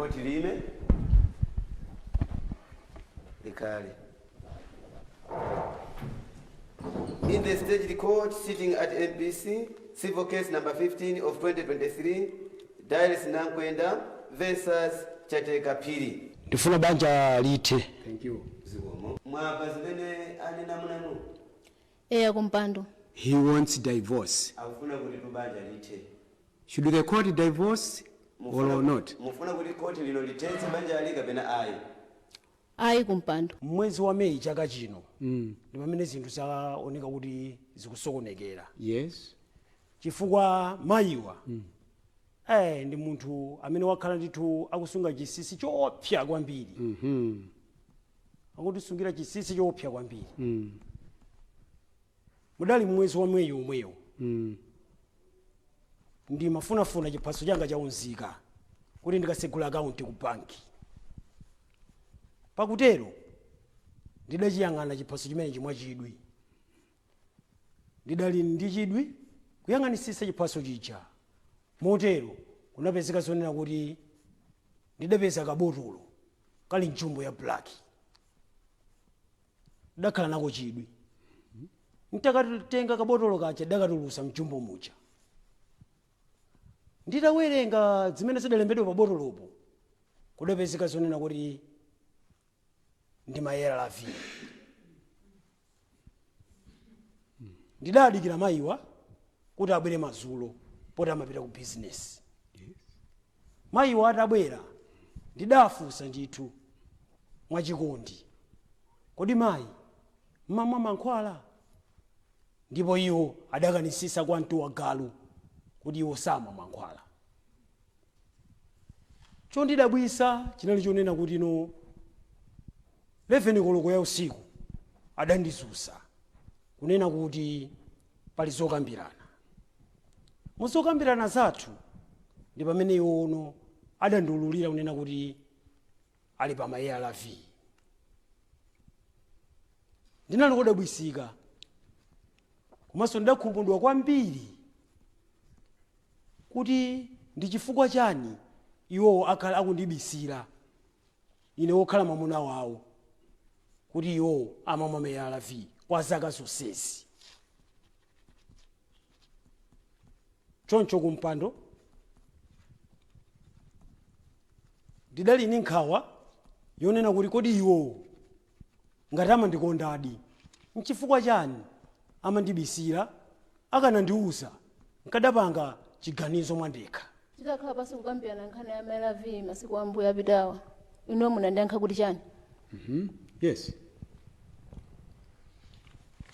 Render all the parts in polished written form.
Khoti lime likhale. In the state court sitting at MBC, civil case number 15 of 2023, Dailes Nankwenda versus Chateka Phiri. Ndifuna banja lithe. Thank you. Zikomo. Mwamva zimene anena munanu? Eya, kumpando. He wants divorce. Akufuna kuti banja lithe. Should the court divorce or not? Mufuna kuti khoti lino lithetse banjali kapena ayi? Ayi, kumpando. Mwezi wa Meyi chaka chino ndi pamene zinthu zaoneka kuti zikusokonekera, chifukwa mayiwa ndi munthu amene wakhala ndithu akusunga chinsinsi choopsa kwambiri, akutisungira chinsinsi choopsa kwambiri. Mudali mwezi wa Meyi omwewo, ndimafunafuna chiphaso changa chaunzika kuti ndikasegula akaunti ku banki. Pakutero ndidachiyang'ana chiphaso chimene chimwa chidwi. Ndidali ndi chidwi kuyang'anisisa chiphaso chija. Motero kunapezeka zonena kuti ndidapeza kabotolo kali mjumbo ya black. Ndakhala nako chidwi. Ntakatenga kabotolo kaja, dakatulusa mjumbo muja. Nditawerenga zimene zidalembedwa pa botolopo, kudapezeka zonena kuti ndi ma ARV. Ndidadikira mayiwa kuti abwere madzulo poti amapita ku bizinesi. Mayiwa atabwera, ndidafunsa ndithu mwachikondi, "Kodi mayi, mmamwa mankhwala?" Ndipo iwo adakanisisa kwa mtu wa galu kuti iwo samwa mankhwala. Chondidabwisa chinali chonena kuti no 11 koloko ya usiku adandizusa kunena kuti pali zokambirana. Muzokambirana zathu ndi pamene iwono adandiululira kunena kuti ali pa ma ARV. Ndinali kodabwisika komanso ndidakhumudwa kwambiri kuti ndi chifukwa chani iwowo akhala akundibisira ine wokhala mwamuna wawo kuti iwowo amamwa ma ARV kwa zaka zonsezi. Choncho kumpando, ndidali ndi nkhawa yonena kuti kodi iwowo ngati amandikondadi, nchifukwa chani amandibisira? Akanandiuza nkadapanga chiganizo mwandekha. Titakhala pasi kukambirana nkhani ya ARV masiku ambuyo apitawa, inuyo munandiyankha kuti chani? Yes.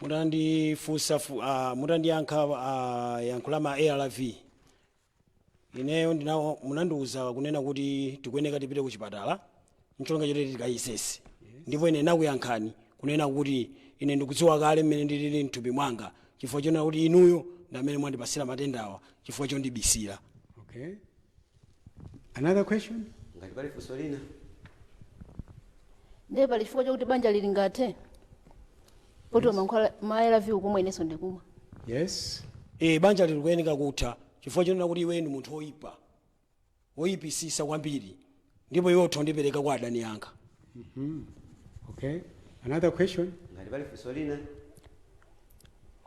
Mutandifunsa mutandiyankha yankho la ma ARV, ineyo munandiuza kunena kuti tikuyeneka tipite ku chipatala ncholinga choti tikayesese, ndipo ine nakuyankhani kunena kuti ine ndikudziwa kale mmene ndilili mthupi mwanga, chifukwa chonena kuti inuyo ndi amene mwandipasira matendawa chifukwa chondibisira. Okay. Another question? Ngati pali funso lina. Ndiye pali chifukwa chokuti banja lili ngathe poti mankhwala ma ARV ukumwa, inenso ndikumwa? Yes. Banja lili kuyeneka kutha chifukwa chonena kuti iwe ndi munthu woyipa, woyipisisa kwambiri, ndipo iwe utha kundipereka kwa adani anga. Okay. Another question? Ngati pali funso lina.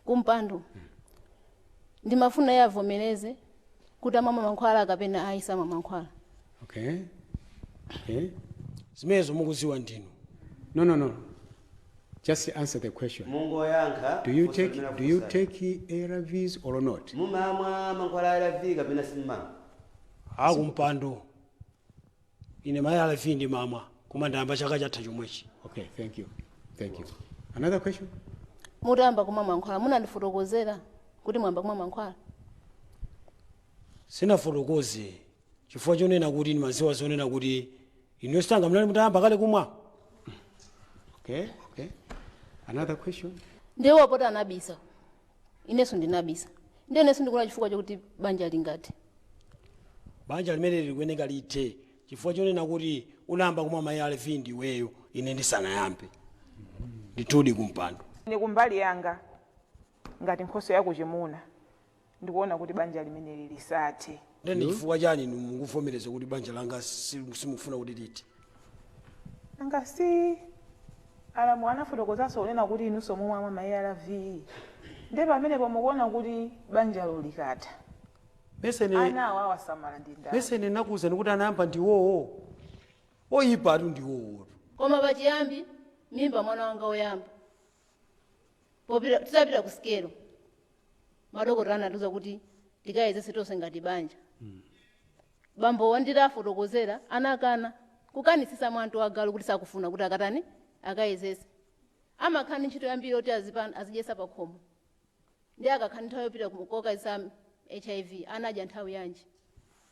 Kumpando, ndimafuna iye avomereze kuti amamwa mankhwala kapena ayi, samwa mankhwala. Okay. Zimenezo mukuziwa ndinu. No. Just answer the question. Mungoyankha. Do you funso take limene do you akufunsani. take ARVs or not? Mumamwa mankhwala a ARV kapena simumamwa? Akumpando, ine ma ARV ndimamwa, koma ndayamba chaka chatha chomwechi. Okay, thank you. Thank you. Another question? Mutayamba kumwa mankhwala, munandifotokozera kuti mwayamba kumwa mankhwala? Sinafotokoze chifukwa chonena kuti ndimaziwa zonena kuti inuyo sitanga munali mutayamba kale kumwa. Okay. Another question? Ndiye wapoti anabisa, inenso ndinabisa, ndiye inenso ndikuona chifukwa chokuti banja lingathe. Banja limene likuyeneka lithe chifukwa chonena kuti unayamba kumwa ma ARV ndiweyo ine ndisanayambe. Ndithudi, kumpando. Ine kumbali yanga ngati nkhoswe yakuchimuna ndikuona kuti banja limeneli lisathe. Ndeni chifukwa chani inu mukuvomereza kuti banja langa simufuna kuti lithe? Nanga si alamu anafotokozanso kunena kuti inunso mumamwa ma ARV, ndiye pamenepo mukuona kuti banjalo likatha, Mesene anawo awasamala ndi ndani? Mesene nakuwuzani kuti anayamba ndiwowo, oyipa atu ndiwowo. Koma pachiyambi mimba mwana wanga woyamba popita, tisapita ku sikelo, madokotala anatiuza kuti tikayezese tonse ngati banja. Bambo wanditafotokozera anakana kukanisisa mwantu wagalu kuti sakufuna kuti akatani, akayezese. Amakhala ndi ntchito yambiri yoti azidyesa pakhomo, ndi akakhala nthawi yopita kokayeza HIV anadya nthawi yanji.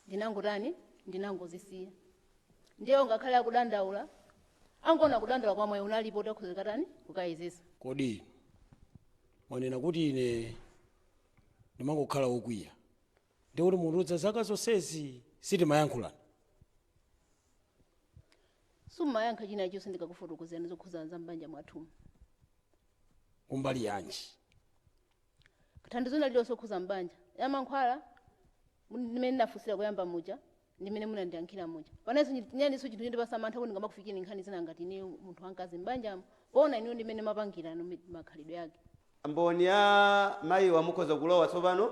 Ndinangotani, ndinangozisiya. Ndiye ngakhale akudandaula, angoona kudandaula kwa moyo unalipo kuti akhoza katani, kukayezesa. Kodi mwanena kuti ine ndimangokhala wokwiya, ndikuti mundudza zaka zonsezi sitimayankhulana? Summayankha china chonse ndikakufotokozerani zokhuzana za mbanja mwathumu. Kumbali yanji? Thandizo lililonse okhuza mbanja ya mankhwala ndimene ndinafunsira kuyamba muja, ndimene munandiyankhira muja, panenso nyaninso chinthu chondipasa mantha kuti ndingamakufikire nkhani zina ngati ineyo munthu wamkazi m'banjamo, poona ineyo ndimene mapangirano makhalidwe ake. Mboni ya mayiwa, mukhoza kulowa tsopano.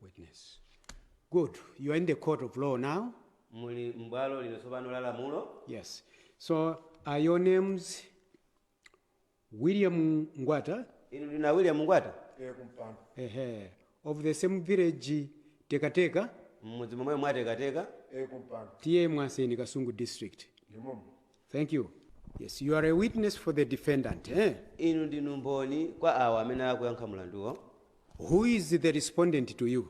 Witness. Good. You are in the court of law now. Muli m'bwalo lino tsopano la lamulo. Yes. So are your names William Ngwata? Inu ndina William Ngwata? Kumpando. Ehe. Of the same village, Tekateka, Mmudzi momwe mwatekateka. Kumpando. TA Mwaseni, Kasungu district. Ndimomo. Thank you. Yes, you are a witness for the defendant. Eh? Inu ndinu mboni kwa awa amene akuyankha mlanduwo. Who is the respondent to you?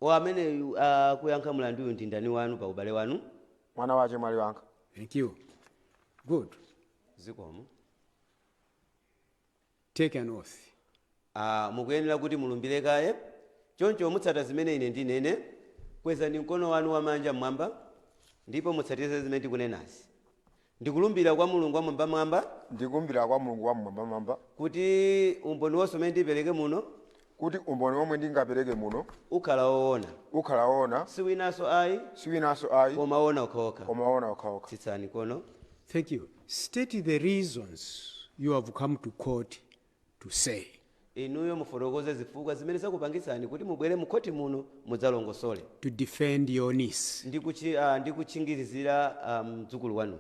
O amene akuyankha mlanduyu ndi ndani wanu pa ubale wanu? Mwana wache mwali wanga. Thank you. Good. Zikomo. Take an oath. Mukuyenera kuti mulumbire kaye. Choncho mutsata zimene ine ndinene. Kwezani mkono wanu wamanja mmwamba ndipo mutsatize zimene ndikunenazi. Ndikulumbira kwa Mulungu wamwambamwamba Ndikulumbira kwa Mulungu wamwambamwamba kuti umboni wonse umene ndipereke muno kuti umboni omwe ndingapereke muno ukhala woona, ukhala woona, si winanso ayi, si winanso ayi, koma woona okhaokha. Koma woona okhaokha. Tsitsani kono. Thank you. State the reasons you have come to court to say. Inuyo mufotokoze zifukwa zimene zakupangitsani kuti mubwere mu khoti muno mudzalongosole To defend your niece. Ndi kutchingirizira mdzukulu wanu.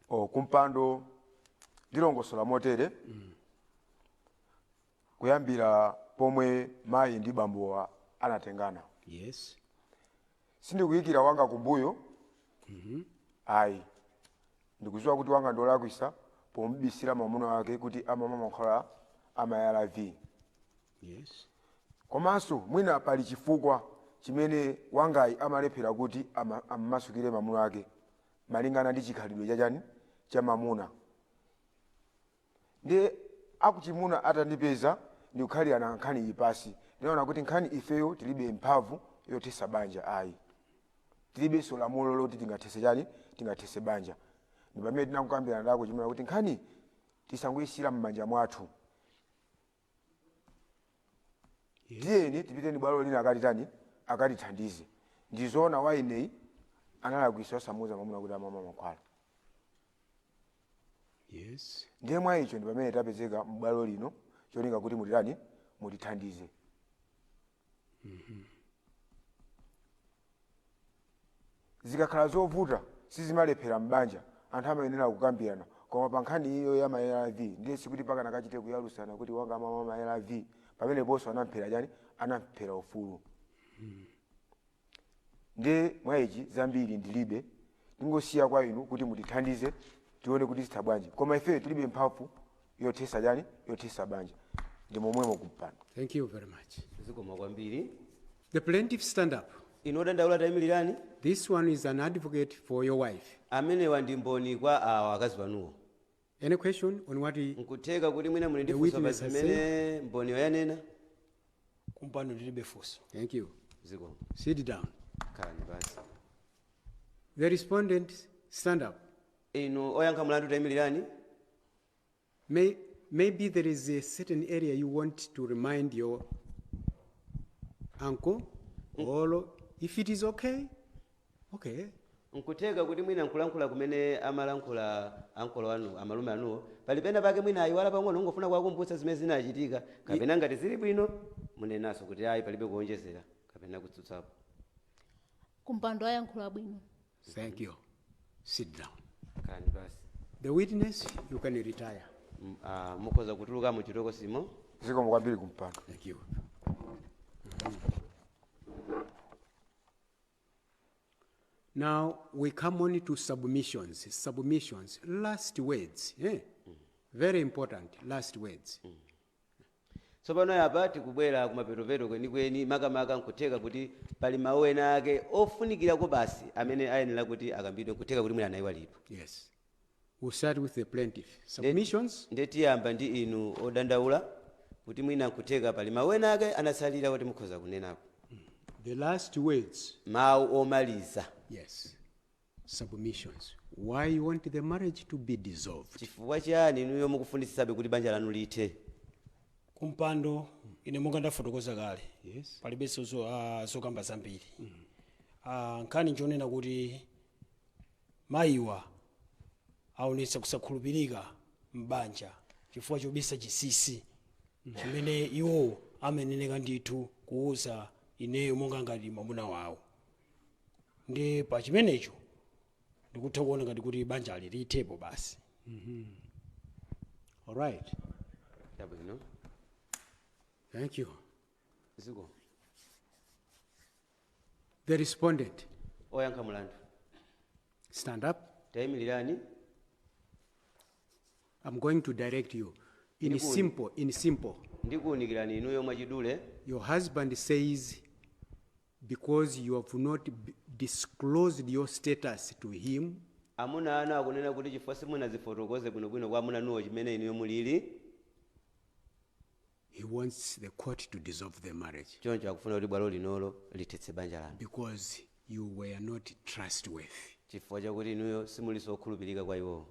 Oh, kumpando, ndilongosola motere. Kuyambira pomwe mayi ndi bambowa anatengana, sindikuyikira wanga kumbuyo ayi. Ndikudziwa kuti wanga ndolakwisa pomubisira mwamuna wake kuti amamwa mankhwala ama ARV. Komanso mwina pali chifukwa chimene wangayi amalephera kuti ammasukire mwamuna wake malingana ndi chikhalidwe chachani, cha mamuna. Ndiye akuchimuna atandipeza ndikukhalirana nkhani iyi pasi, ndinaona kuti nkhani ifeyo tilibe mphamvu yothesa banja ayi, tilibenso lamulo loti tingathese chani, tingathese banja. Ndi pamene tinakukambirana ndako chimuna kuti nkhani tisangoyisira m'manja mwathu, tiyeni tipite ndi bwalo lina akatitani, akatithandize. Ndizoona waineyi analakwisa osamuuza mwamuna kuti amamwa mankhwala. Ndiye mwa icho ndi pamene tapezeka m'bwalo lino cholinga kuti mutitani, mutithandize. Zikakhala zovuta sizimalephera m'banja, anthu amayenera kukambirana. Koma pa nkhani iyo ya ma ARV ndiye sikuti pakana kachite kuyalusana kuti wanga amamwa ma ARV, pameneponso anamphera chani, anamphera ufulu. Ndiye mwa ichi zambiri ndilibe, ndingosiya kwa inu kuti mutithandize tione kuti zitha bwanji. Koma ifeyo tilibe mphamvu yothesa chani, yothesa banja. Ndi momwemo kumpando. Thank you very much. Zikomo kwambiri. The plaintiff, stand up. Inu odandaula tayimirirani. This one is an advocate for your wife. Amenewa ndi mboni kwa awa akazi wanuwo. Any question on what he, Nkutheka kuti mwina muli ndi The funso pa witness has zimene mboniyo yanena? Kumpando, ndilibe funso. Thank you. Zikomo. Sit down. Khalani pansi. The respondent, stand up. Inu oyankha mlandu, tayimirirani. Maybe there is a certain area you want to remind your uncle, or if it is okay, okay. Nkutheka kuti mwina nkulankhula kumene amalankhula ankolo anu, amalume anuwo, pali pena pake mwina ayiwala pang'ono, ungofuna kuwakumbutsa zimene zinachitika, kapena ngati zili bwino munenaso kuti ayi, palibe kuonjezera kapena kutsutsapo. Kumpando, ayankhula bwino. Thank you. Sit down. Khalani pasi. The witness, you can retire. Mukhoza kutuluka mu chitokosimo. Zikomo kwambiri kumpando. Thank you. Now we come on to submissions. Submissions, last words. Eh? Very important, last words. Tsopano apa tikubwera kumapetopeto kwenikweni, makamaka nkutheka kuti pali mawu ena ake ofunikirako basi amene ayenera kuti akambidwe, nkutheka kuti mwina anayiwalidwa. Yes. We'll start with the plaintiff. Submissions. Ndiye tiyamba ndi inu odandaula, kuti mwina nkutheka pali mawu ena ake anasalira kuti mukhoza kunenapo. The last words. Mawu omaliza. Yes. Submissions. Why you want the marriage to be dissolved? Chifukwa chiyani inuyo mukufunisisabe kuti banja lanu lithe? Kumpando, ine monga ndafotokoza kale, Yes. palibenso zokamba zambiri. Nkhani nchonena kuti mayiwa aonetsa kusakhulupirika m'banja chifukwa chobisa chinsinsi chimene iwo ameneneka ndithu kuuza ineyo monga ngati mwamuna wawo. Ndi pa chimenecho ndikutha kuona ngati kuti banja lithepo basi. All right. Chabwino. Thank you. Ziko. The respondent, Oyankha mulandu, stand up. Tayimirirani. I'm going to direct you. In Ndikuni. simple, in simple. Ndikuwunikirani inuyo mwachidule. Your husband says because you have not disclosed your status to him, Amuna anu akunena kuti chifukwa simunazifotokoze bwinobwino kwa amuna anuwo chimene inuyo mulili, he wants the court to dissolve the marriage choncho akufuna kuti bwalo linolo lithetse banja lanu because you were not trustworthy. Chifukwa chakuti inuyo simuliso okhulupirika kwa iwowo.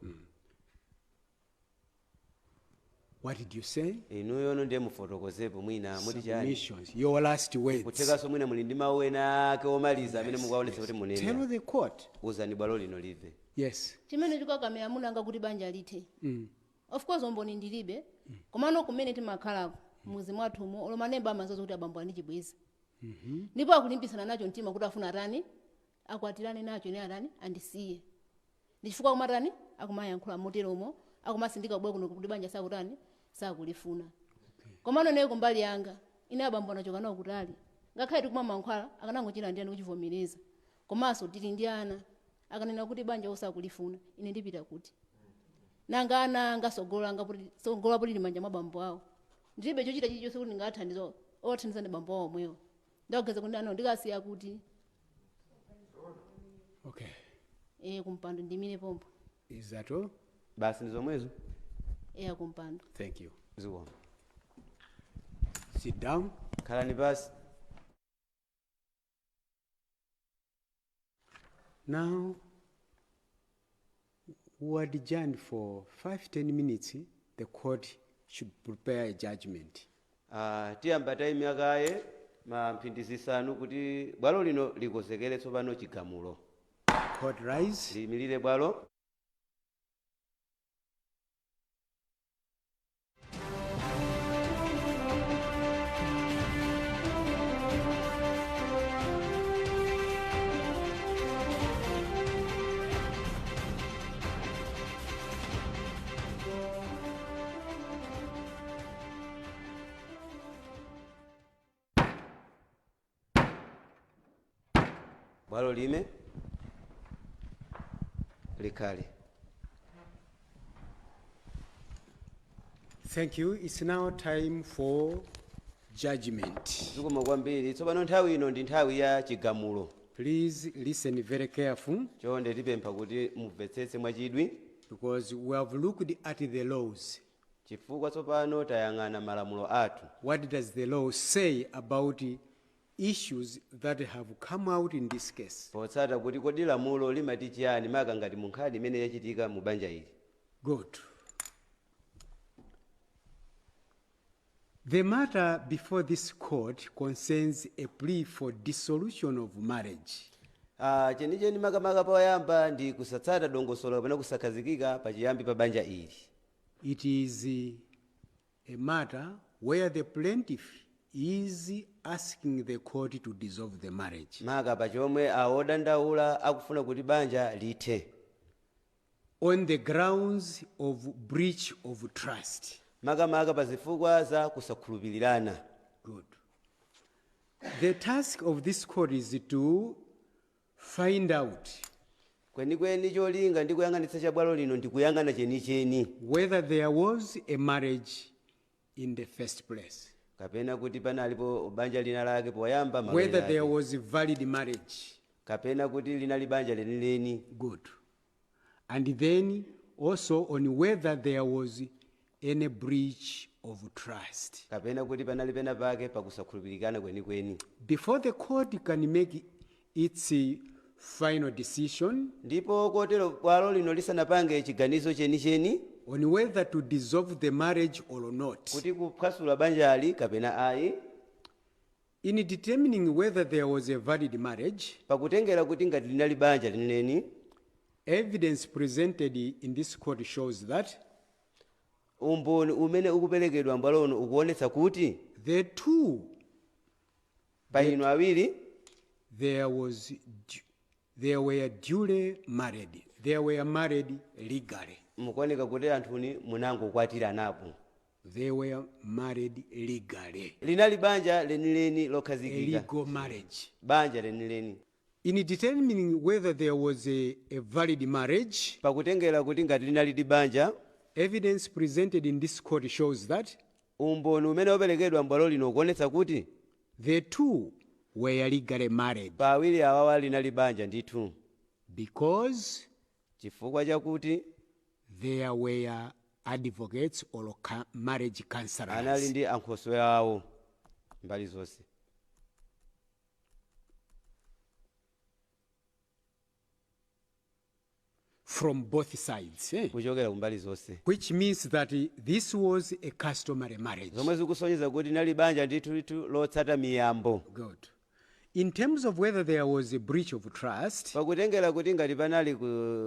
What did you say? Inuyono ndiye mufotokozepo, mwina muti chani? Submissions. Your last words. Kuthekanso mwina muli ndi mawu ena ake omaliza amene mukuwaonetsa kuti Tell munene. the court. Uzani bwalo lino live. Yes. Chimene chikukakamira amuna anga kuti banja lithe, of course umboni ndilibe, komano kumene timakhalako muzi mwathumo, olo manemba amazazo kuti abambo andichibweza, ndipo akulimbisana nacho mtima kuti afuna atani, akwatirane nacho, ine atani, andisiye. Ndi chifukwa kumatani, akumayankhula moteromo, akumasindika kubwera kuno kuti banja sakutani, sakulifuna. Komano naye kumbali yanga, ine abambo anachoka nawo kutali, ngakhale tikumwa mankhwala, akanangochita ndiyani kuchivomereza. Komanso tili ndi ana. Akanena kuti banja osakulifuna, ine ndipita kuti? Nanga ana anga, sogolo anga sogolo apo lili manja mwa bambo awo. Ndilibe chochita chilichonse kuti ndingathandiza, othandiza ndi bambo awo omwewo. Ndakugeza kuti ana ndikasiya kuti? Okay. Kumpando, ndimire pompo. Is that all? Basi, ndi zomwezo. Eya, kumpando. Thank you. Zikomo. Sit down. Khalani pasi. Now, we adjourned for 5, 10 minutes. The court should prepare a judgment. Tiyamba tayimira kaye ma mphindi 5 kuti bwalo lino likonzekere tsopano chigamulo. Court rise. Liyimirire bwalo. Bwalo lime, likhale. Thank you. It's now time for judgment. Zikomo kwambiri. Tsopano nthawi ino ndi nthawi ya chigamulo. Please listen very careful Chonde tipempha kuti mumvetsetse mwachidwi because we have looked at the laws. Chifukwa tsopano tayang'ana malamulo athu. What does the law say about issues that have come out in this case. Potsata kuti kodi lamulo limati chiyani maka ngati mu nkhani imene yachitika mu banja ili. Good. The matter before this court concerns a plea for dissolution of marriage. Ah, chenicheni makamaka poyamba ndi kusatsata dongosolo kapena kusakhazikika pachiyambi pa banja ili. It is a matter where the plaintiff is asking the court to dissolve the marriage maka pachomwe awodandaula akufuna kuti banja lithe on the grounds of breach of trust. Makamaka pa zifukwa za kusakhulupirirana. Good. The task of this court is to find out kwenikweni cholinga ndi kuyang'anitsa cha bwalo lino ndi kuyang'ana chenicheni whether there was a marriage in the first place, kapena kuti panalipo banja lina lake poyamba malo whether ena there ake. Was a valid marriage. Kapena kuti linali banja lenileni. Good. And then also on whether there was any breach of trust. Kapena kuti panali pena pake pakusakhulupirikana kwenikweni. Before the court can make its final decision ndipo kotero bwalo lino lisanapange chiganizo chenicheni on whether to dissolve the marriage or not, kuti kuphwasula banjali kapena ayi, in determining whether there was a valid marriage, pakutengera kuti ngati linali banja lenileni, evidence presented in this court shows that umboni umene ukuperekedwa mbwalono ukuonetsa kuti the two, pa inu awiri there were duly married. They were married legally. Mukuoneka kuti anthuni munangokwatiranapo. They were married legally. Linali banja lenileni A lokhazikika. Legal marriage. Banja lenileni. In determining whether there was a valid marriage, pakutengera kuti ngati linali banja, evidence presented in this court shows that umboni umene waperekedwa mbwalo lino ukuonetsa kuti the two were legally married pa awiri awawa linali banja ndithu because chifukwa chakuti there were advocates or marriage counselors. Anali ndi ankhoswe awo mbali zonse. From both sides, eh? Kuchokera kumbali zonse. Which means that this was a customary marriage. Zomwe zikusonyeza kuti linali banja ndithu lotsata miyambo. Good. In terms of whether there was a breach of trust pakutengera kuti ngati panali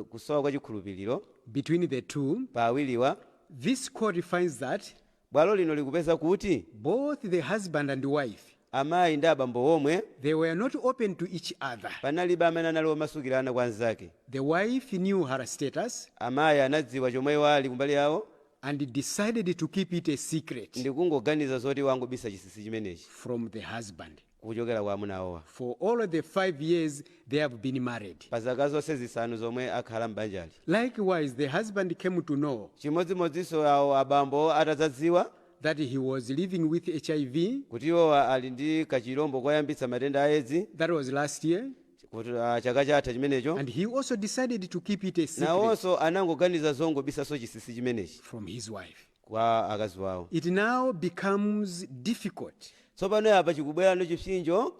kusowa kwa chikhulupiriro between the two, pa awiriwa, this court finds that bwalo lino likupeza kuti both the husband and wife, amayi ndi abambo omwe, they were not open to each other. Panalibe amene anali omasukirana kwa anzake. The wife knew her status amayi anadziwa chomwe iwo ali kumbali yawo and decided to keep it a secret ndikungoganiza zoti wangobisa chinsinsi chimenechi from the husband kuchokera kwa amuna awowa for all of the 5 years they have been married. Pa zaka zonse 5 zomwe akhala m'banjali. Likewise, the husband came to know chimodzimodzinso awo abambo atadzadziwa that he was living with HIV. Kuti iwowa ali ndi kachirombo koyambitsa matenda a Edzi. That was last year. Kuti chaka chatha chimenecho. And he also decided to keep it a secret nawonso anangoganiza zongobisanso chinsinsi chimenechi from his wife. Kwa akazi wawo. It now becomes difficult tsopano apa chikubwerano chipsinjo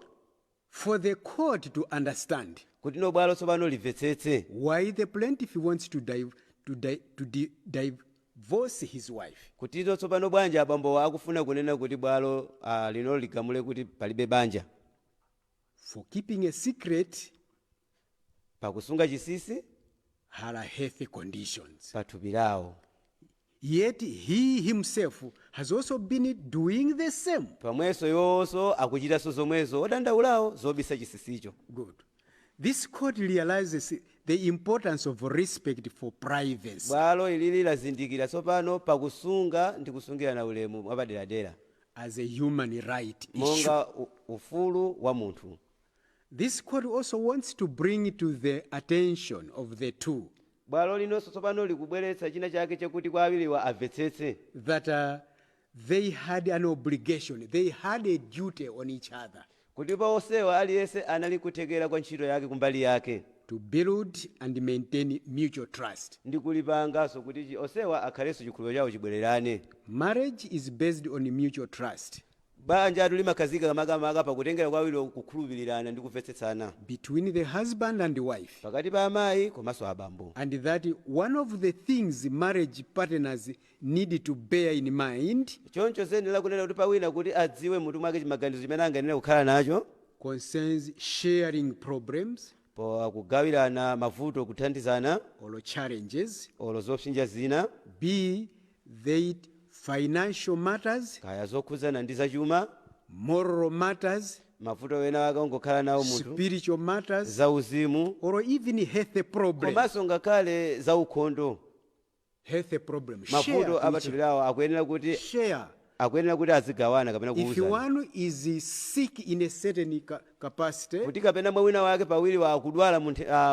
for the court to understand kuti no bwalo tsopano limvetsetse why the plaintiff wants to divorce his wife. Kutito tsopano bwanji abambowa akufuna kunena kuti bwalo lino ligamule kuti palibe banja for keeping a secret pakusunga chinsinsi her health conditions. Pathupi lawo. Yet he himself has also been doing the same. Pamwenso iwonso akuchitanso zomwezo odandaulawo zobisa chinsinsicho. Good. This court realizes the importance of respect for privacy bwalo ilili lazindikira tsopano pakusunga ndi kusungirana ulemu mwapaderadera as a human right issue. Monga ufulu wa munthu. This court also wants to bring to the attention of the two bwalo linonso tsopano likubweretsa china chake chakuti kwa awiriwa amvetsetse that they had an obligation, they had a duty on each other kuti pa onsewa aliyense anali kuthekera kwa ntchito yake kumbali yake to build and maintain mutual trust. Ndi kulipanganso kuti onsewa akhalenso chikhulupiriro chawo chibwererane. Marriage is based on mutual trust. Banja limakhazikika makamaka pakutengera kwa awiri kukhulupirirana ndi kumvetsetsana between the husband and the wife. Pakati pa amayi komanso abambo. And that one of the things marriage partners need to bear in mind Choncho zenera kunena kuti pawina kuti adziwe mutu mwake chimaganizo chimene anganene kukhala nacho concerns sharing problems po kugawirana mavuto, kuthandizana or challenges, olo zopsinja zina, be they financial matters, kaya zokhudzana ndi zachuma, moral matters, mavuto wena akangokhala nawo munthu, spiritual matters, zauzimu, or even health problems. Komanso ngakhale zaukhondo. Health problem. Share Mavuto to each apathupi lawo akuyenera kuti Share. Akuyenera kuti azigawana kapena If kuwuzana. one is sick in a certain capacity, Kuti kapena mwa wina wake pawiri wakudwala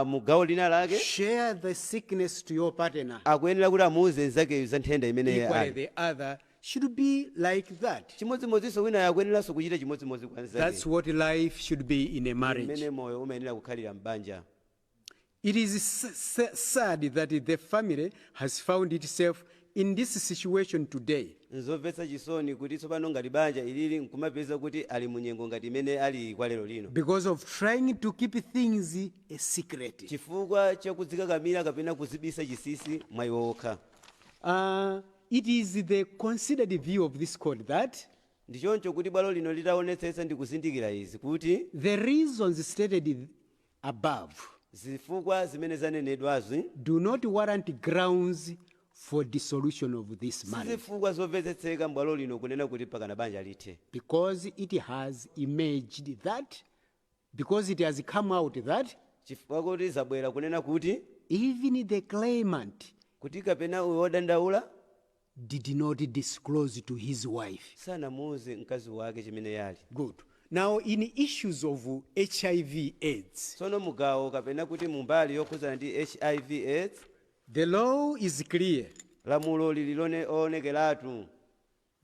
mu gawo lina lake, share the sickness to your partner. Akuyenera kuti amuuze nzakeyo za nthenda imene Equally, ali. the other should be like that. Chimodzimodzinso wina akuyeneranso kuchita chimodzimodzi kwa That's nzake. what life should be in a marriage. Mmene moyo umayenera kukhalira m'banja. It is sad that the family has found itself in this situation today. Nzomvetsa chisoni kuti tsopano ngati banja ilili nkumapeza kuti ali munyengo ngati imene ali kwa lero lino because of trying to keep things a secret. Chifukwa chakudzikakamira kapena kuzibisa chinsinsi mwa iwo okha. It is the considered view of this court that Ndichoncho kuti bwalo lino litaonetsetsa ndi kuzindikira izi kuti the reasons stated above zifukwa zimene zanenedwazi do not warrant grounds for dissolution of this marriage sizifukwa zomvetsetseka m'bwalo lino kunena kuti pakana banja lithe because it has emerged that, because it has come out that chifukwa kuti zabwera kunena kuti even the claimant kuti kapena uyo wodandaula did not disclose to his wife. Sanamuuze mkazi wake chimene yali. Good. Now, in issues of HIV AIDS, Tsono mugawo kapena kuti mumbali yokhudzana ndi HIV AIDS, the law is clear. Lamulo lili loonekeratu.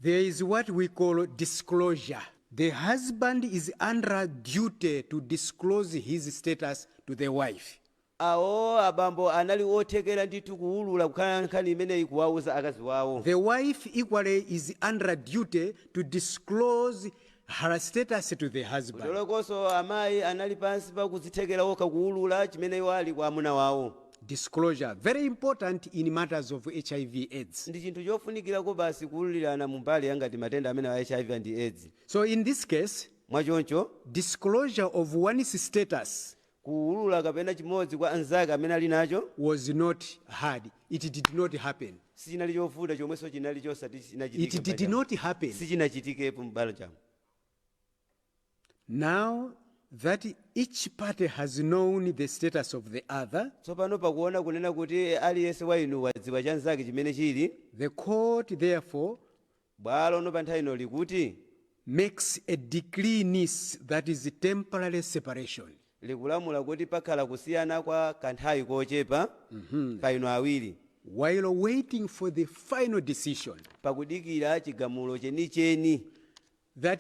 There is what we call disclosure. The husband is under duty to disclose his status to the wife. Awo abambo anali othekera ndithu kuwulula kukhala nkhani imeneyi kuwauza akazi wawo. The wife equally is under duty to disclose her status to the husband. Kuterokonso amayi anali pansi pa kudzithekera okha kuwulula chimene iwo ali kwa amuna wawo. Disclosure, very important in matters of HIV AIDS. Ndi chinthu chofunikirako basi kuwululirana mu mbali yangati matenda amene a HIV and AIDS. So in this case, mwachoncho, disclosure of one's status kuwulula kapena chimodzi kwa anzake amene ali nacho was not hard. It did not happen. Sichinali chovuta chomwenso chinali chosati It did not happen. Sichinachitikepo m'banjamo. Now that each party has known the status of the other, Tsopano pakuona kunena kuti aliyense wa inu wadziwa cha nzake chimene chili, the court therefore bwalo pa nthawi ino likuti makes a decree nisi, that is temporary separation, likulamula kuti pakhala kusiyana kwa kanthawi kochepa pa inu awiri while waiting for the final decision pakudikira chigamulo chenicheni that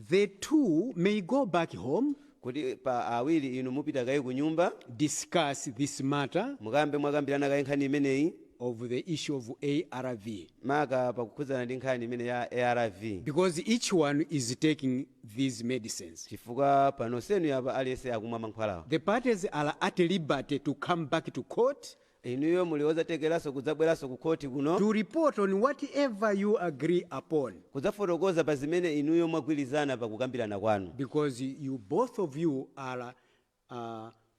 the two may go back home, kuti pa awiri inu mupita kaye ku nyumba, discuss this matter mukambe mwakambirana kaye nkhani imeneyi of the issue of ARV. Maka pakukhudzana ndi nkhani imene ya ARV. Because each one is taking these medicines. Chifukwa panonsenu apa aliyense akumwa mankhwalawa. The parties are at liberty to come back to court Inuyo muli ozatekeranso kudzabweranso ku khoti kuno to report on whatever you agree upon kudzafotokoza pa zimene inuyo mwagwirizana pakukambirana kwanu because you both of you are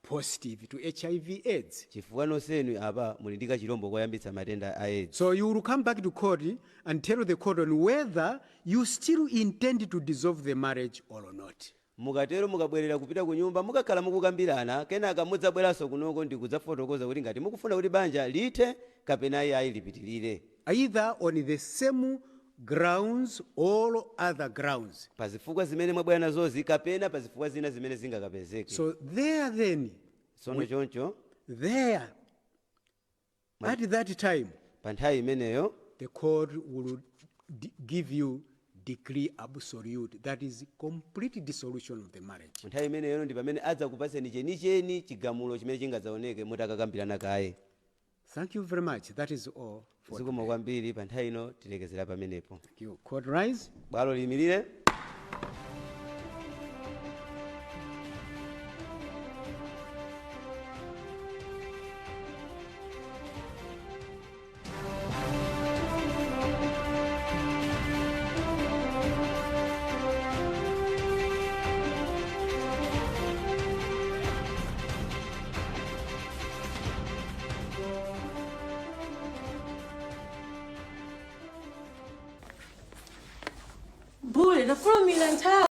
positive to HIV AIDS. Chifukwa nonsenu apa muli ndi kachilombo koyambitsa matenda a AIDS. So you will come back to court and tell the court on whether you still intend to dissolve the marriage or not. Mukatero mukabwerera kupita ku nyumba mukakhala mukukambirana kenaka mudzabweranso kunoko ndi kudzafotokoza kuti ngati mukufuna kuti banja lithe kapena ayi lipitirire. Either on the same grounds or other grounds. Pa zifukwa zimene mwabwera nazozi kapena pa zifukwa zina zimene zingakapezeke. So there then, Tsono choncho, there, at that time, pa nthawi imeneyo, the court will give you decree absolute, that is complete dissolution of the marriage. Mu nthawi imeneyo ndi pamene adzakupatseni chenicheni chigamulo chimene chingadzaoneke mutakakambirana kaye. Thank you very much. That is all for Zikomo kwambiri, pa nthawi ino tilekezera pamenepo. Thank you. Court rise. Bwalo liyimirire. Bule, ndafulumira nthawi.